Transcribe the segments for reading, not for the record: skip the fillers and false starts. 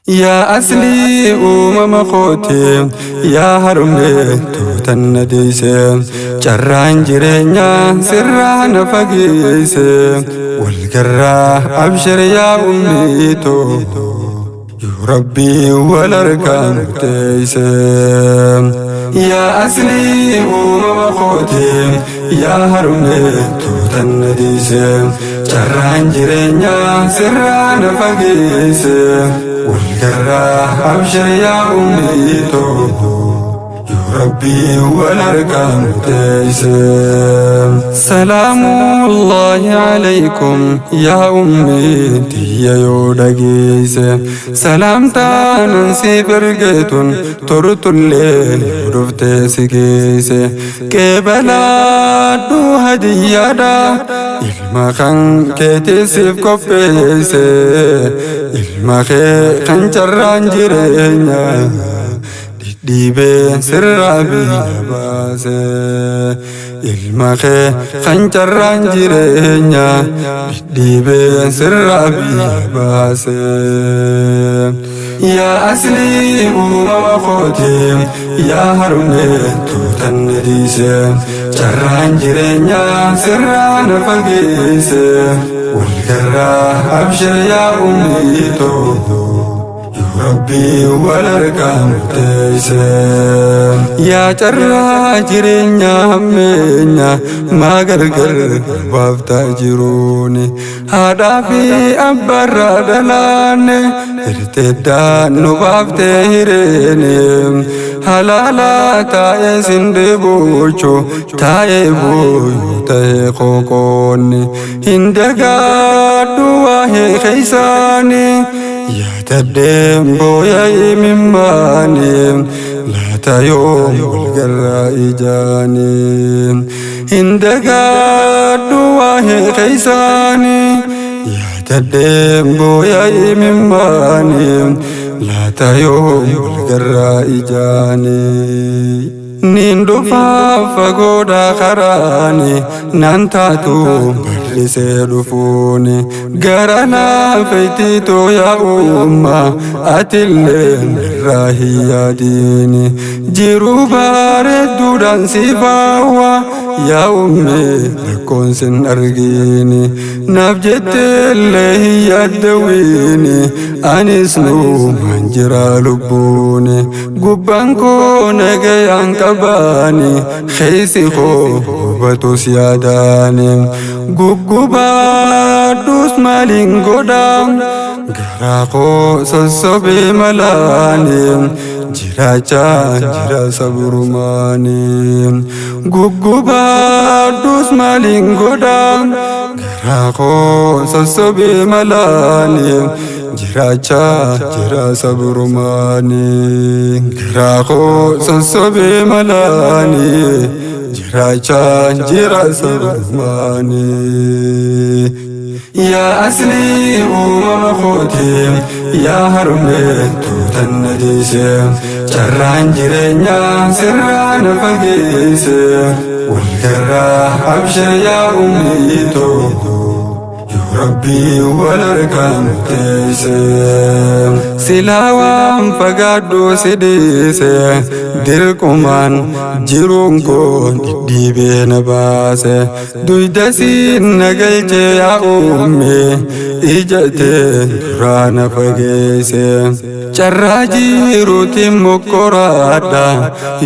Yaa aslii uumama kooti, yaa harmee tuutan na deeyse, carraan jireenyaa sirraa na fageeyse. Walgarraa abshir yaa ummiitoo, yoo rabbii wal harkaa murteeyse. Yaa aslii uumama kooti, yaa harmee tuutan na deeyse, carraan jireenyaa sirraa na fageeyse. Walgarraa abshir yaa ummiitoo, yoo rabbii wal harkaa murteeyse. Salaamullahi alaykum yaa ummii tiyya yoo dhageeyse, salaamtaanan siif ergeetun tortullee yoo dhuftee si geeyse, qeebalaadhu hadiyyaadha ilma kan keetii siif qopheeyse, ilma kee kan carraan jireenya dhidhiibee sirraa biyya baase, ilma kee kan carraan jireenya dhidhiibee sirraa biyya baase. Yaa aslii uumama kooti, yaa harmee tuutan na dhiise, carraan jireenyaa sirraa na fageesse. Walgarraa abshir yaa ummiitoo, yoo rabbii wal harkaa murteeyse. Yaa carraa jireenyaa hammeenya maa gargar baaftaa jiruuni, haadhaa fi abbaarraa dhalaanne hirteeddaan nu baaftee hireeni, halaalaa taa'ee sin dhibuuchu taa'ee booyu ta'ee qoqoonni hin dagaadhu waa'ee keeysaani, yaadadheen booya imimmaani, laata yoom walgarraa ijaani. Hin dagaadhu waa'ee keeysaani, yaadadheen booya imimmaani, laata yoom walgarraa ijaani. Nin dhufaa fagoodha karaani nan taatu bal'isee dhufuuni, gara laafeetiitoo yaa umma atillee irraa hin yaadiini, jiruu bareedduudhaan siifawwa yaa ummi rakkoon sin argiini, naaf jetteellee hin yaaddawiini, anis nuumaan jira lubbuuni, gubbaan koo nagayaan qabaani, keeysi koo hubatus yaadaani, guggubaadhus maaliin godha, garaa koo sossobee malaani, jiraachaa jira sabrumaani, guggubaadhus maaliin godha, garaa koo sossobee malaani, jiraachaa jira sabrumaani, garaa koo sossobee malaani, jiraachaa jira sabrumaani. Yaa aslii uumama kooti, yaa harmee tuutan na dhiise, carraan jireenyaa sirraa na fageesse. Walgarraa abshir yaa ummiitoo, yoo rabbii wal harkaa murteesse. Silaa waan fagaadhu si dhiise, dirqumaan jiruun koo dhidhiibee na baase, duyda siin na galchee yaa uummi ijatee duraa na fageesse. Carraa jiruutiin mokkoraadha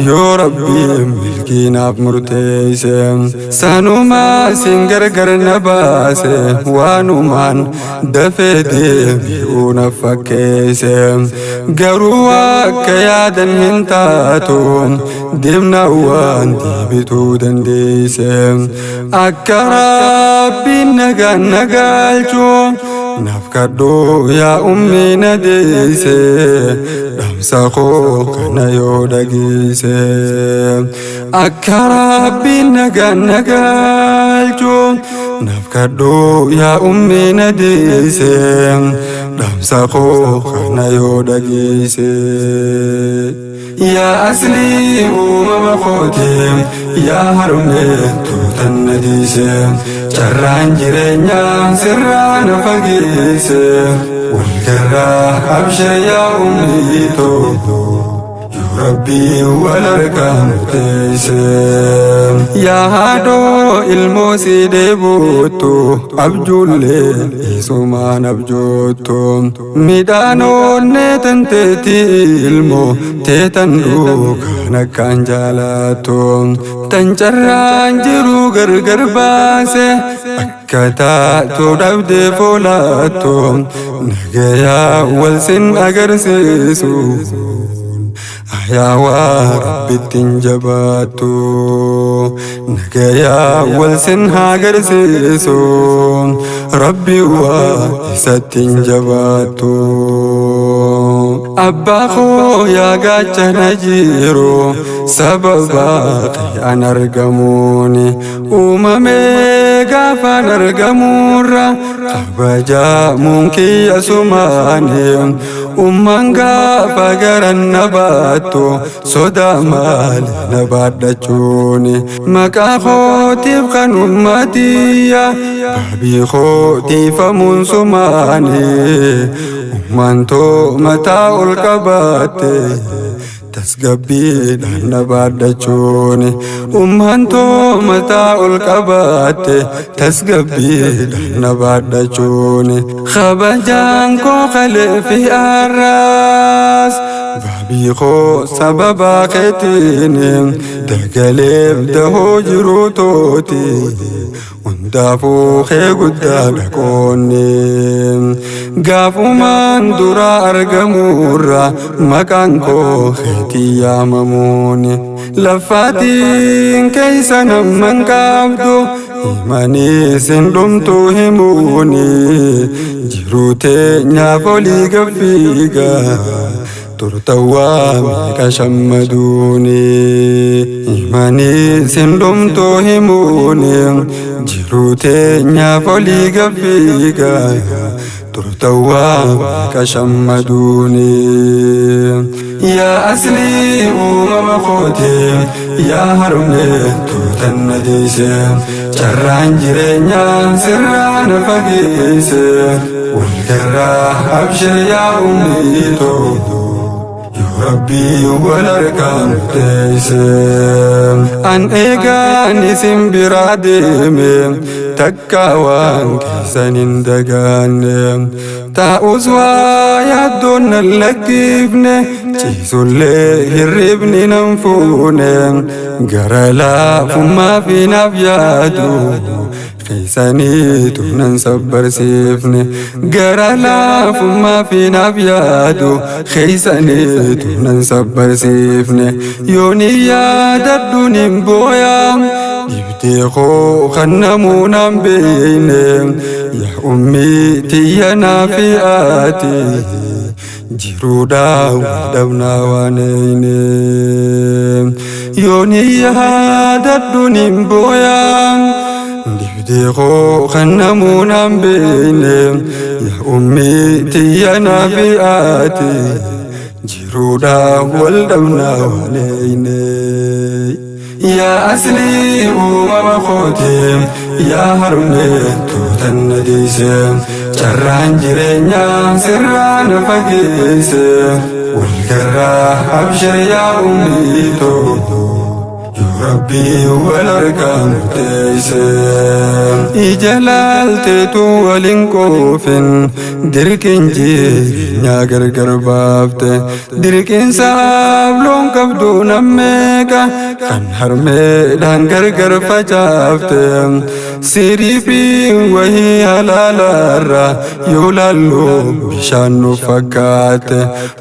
yoo rabbii milkiinaaf murteesse, sanumaa siin gargar na baase, waanumaan dafee deebi'uu na fakkeesse, garuu akka yaadan hin taatu, deemna waan deebituu dandeesse, akka rabbiin nagaan na galchu naaf kadhu yaa ummi na deeyse, dhamsa koo kana yoo dhageesse, akka rabbiin nagaan na galchu naaf kadhu yaa ummi na deeyse, dhamsa koo kana yoo dhageesse. Yaa aslii uumama kooti, yaa harmee tuutan na dhiise, Carraan jireenyaa sirraa na fageesse. Walgarraa abshir yaa ummii too. Yoo Rabbii wal harkaa murteesse. Yaa haadhoo ilmoo si dheebottu abjuullee isumaan abjoottu. Midhaan onnee tanteeti ilmoo teetan duukaan akkaan jaalattu. Tan carraan jiru gargar baase akka taatu dhabdee foolaattu. Nagayaa wal sin agarsiisu. Ayaa waa Rabbitti hin jabaattu. Nagayaa wal sin haa agarsiisu. Rabbi waa isatti hin jabaattu. Abbaa koo yaa gaachana jiru sababa an argamuuni uumamee gaafaan argamuurra kabajamuun kiyya sumaani ummaan gaafa garan na baattu sodaa maali na baadhachuuni maqaa kootiif kan ummatiyya baabii kootiifamuun sumaani ummaan too mataa ol qabaatte tasgabbiidhaan na baadhachuuni ummaan too mataa ol qabaatte tasgabbiidhaan na baadhachuuni kabajaan koo kalee fi arraas baabii koo sababaa keetiin dagaleef dahoo jiruu tooti hundaafuu kee guddaadha qoonni. Gaafumaan dura argamuurra maqaan koo keetii yaamamuuni. Laffaatiin keessa namman qabdu himanii sin dhumtu himuuni. Jiruu teenyaaf olii gaffiiga turtawwaa meeqa shammaduuni. Himanii sin dhumtu himuuni. Jiruu teenyaaf olii gaffiiga turtawwaa meeqa shammaduuni. Yaa aslii uumama kooti yaa harmee tuutan na deesse. Carraan jireenyaa sirraa na fageesse. Walgarraa abshir yaa ummii too. Yoo Rabbii wal harkaa murteesse. An eegaan isin biraa deeme takka waan keessan hin dagaanne. Taa'us waa yaaddoon nan lakkifne ciisullee hirribni nan fuune. Gara laafummaa fi naaf yaadu keessaniitu nan sabbarsiifne. Gara laafummaa fi naaf yaadu keessaniitu nan sabbarsiifne. Yooni yaadadhuun hin booyaa dhibdee koo kan namuu naan beeyne. Yaa ummii tiyya naa fi ati jiruudhaa wal dhabnaa waan eeyne. Yooni yaadadhuun hin booyaa dhibdee koo kan namuu naan beeyne. Yaa ummii tiyya naa fi ati jiruudhaa wal dhabnaa waan eeyne. Yaa aslii uumama kooti yaa harmee tuutan na deesse. Carraan jireenyaa sirraa na fageesse. Walgarraa abshir yaa ummii too. Yoo Rabbii wal harkaa murteesse. Ija laalteetu waliin qoofin dirqiin jireenyaa gargar baafte. Dirqiin saaf loon qabdu nammeeqa kan harmeedhaan gargar facaafte. Siriifiin wahii halaalarra yoo laallu bishaan nu fakkaate.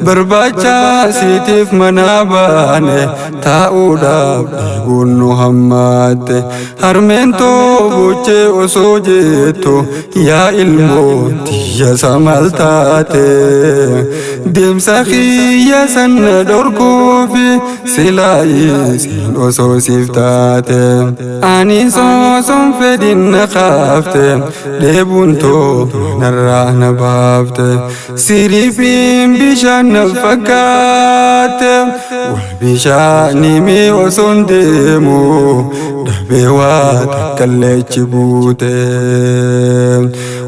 Barbaacha siitiif manaa baane taa'uudhaaf dheebuun nu hammaatte. Harmeen too buchee osoo jettu yaa ilmoo tiyya samal taate. Deemsa kiyya sanna dhorkuufi silaa isiin osoo siif taate. Ani sooson fedhin na kaafte dheebuun too narraa na baafte. Siriifiin bishaan na fakkaate wal bishaanii mi osoo hin deemne. deemu dhabee waa takkallee achi buute.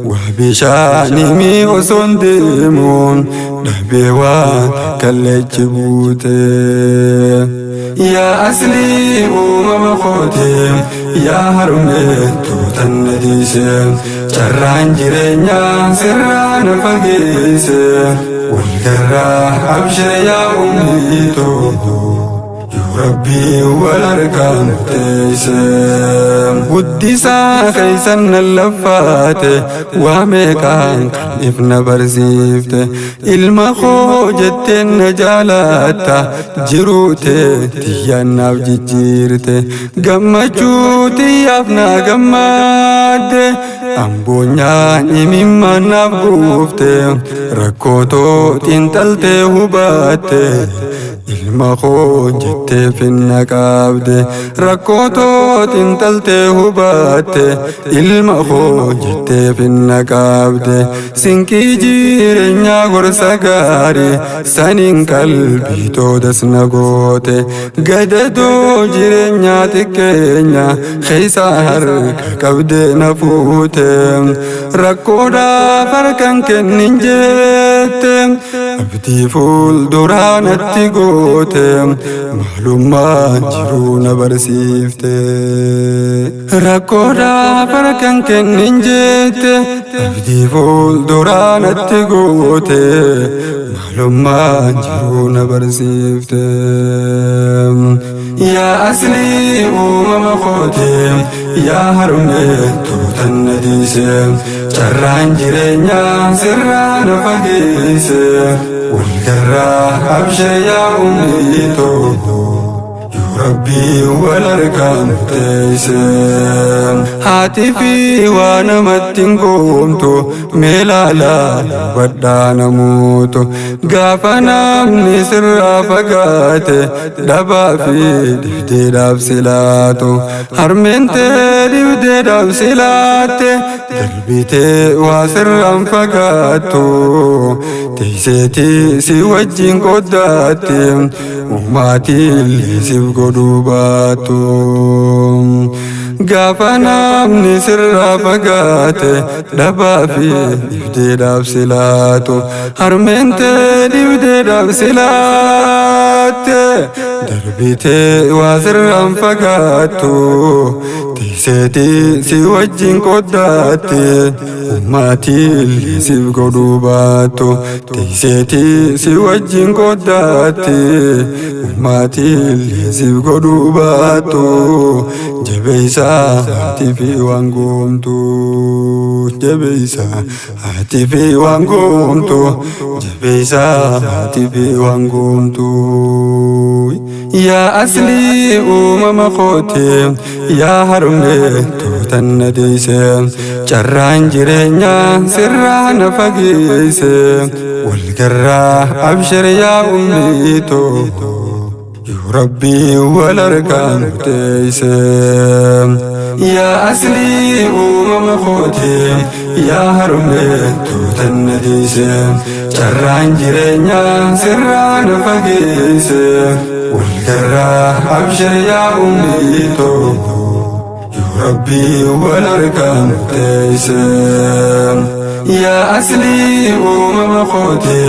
Waa bishaanii osoon deemu dhabee waa takkallee achi buute. Yaa aslii uumama kooti, yaa harmee tuutan na dhiise, carraan jireenyaa sirraa na fageesse. Walgarraa abshir yaa ummiitoo, yoo Rabbii wal harkaan teesse. Guddisaa keeysan na laffaate, waa meeqaan kan ifna barsiifte. Ilma koo jetteen na jaalatta, jiruute tiyyaan naaf jijjiirte. Gammachuu tiyyaaf na gammadde, amboonyaan imimmaan naaf buufte. Rakkootoo xiinxaltee hubatte, ilma koo jettee finna qabde. Rakkootoo xiinxaltee hubatte, ilma koo jettee finna qabde. Sinqii jireenyaa gorsa gaarii saniin qalbii toodas na goote. Gadadoo jireenyaa xiqqeenya keessa harka qabdee na fuute. Rakkoodhaaf harkan kennin jette, abdii fuulduraa natti goote, maalummaa jiruu na barsiifte. Rakkoodhaaf harkan kennin jette, abdii fuulduraa natti goote, maalummaa jiruu na barsiifte. Yaa aslii uumama kooti, yaa harmee tuutan na dhiise, carraan jireenyaa sirraa na fageesse. Walgarraa abshir yaa ummiitoo, yoo Rabbii wal harkaan teesse. Haati fi waa namatti hin goomtu, mee laalaa hubadhaa namoota. Gaafa namni sirraa fagaate, dhabaa fi dhibdeedhaaf silaatu. Harmeen tee dhibdeedhaaf silaatte, darbitee waa sirraan fagaattu. Teesseetii si wajjin qooddaatti, ummaatillee siif godhuu baattu. Gaafa namni sirraa fagaate, dhabaa fi dhibdeedhaaf silaatu. Harmeen tee dhibdeedhaaf silaatte, darbitee waa sirraan fagaattu. Teesseetii si wajjin qooddaatti, ummaatillee siif godhuu baattu. Teesseetii si wajjin qooddaatti, ummaatillee siif godhuu baattu. Jabeessaa haati fi waan goomtu, jabeessaa haati fi waan goomtu, jabeessaa haati fi waan goomtu. Yaa aslii uumama kooti, yaa harmee tuutan na dhiise, carraan jireenyaa sirraa na fageesse. Walgarraa abshir yaa ummiitoo, yoo Rabbii wal harkaan teesse. Yaa aslii uumama kooti, yaa harmee tuutan na dhiise, carraan jireenyaa sirraa na fageesse. Walgarraa abshir yaa ummiitoo, yoo Rabbii wal harkaan teesse. Yaa aslii uumama kooti,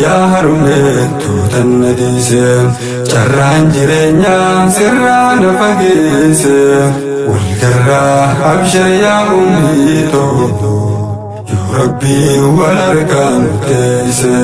yaa harmee tuutan na dhiise, carraan jireenyaa sirraa na fageesse. Walgarraa abshir yaa ummiitoo, yoo Rabbii wal harkaan teesse.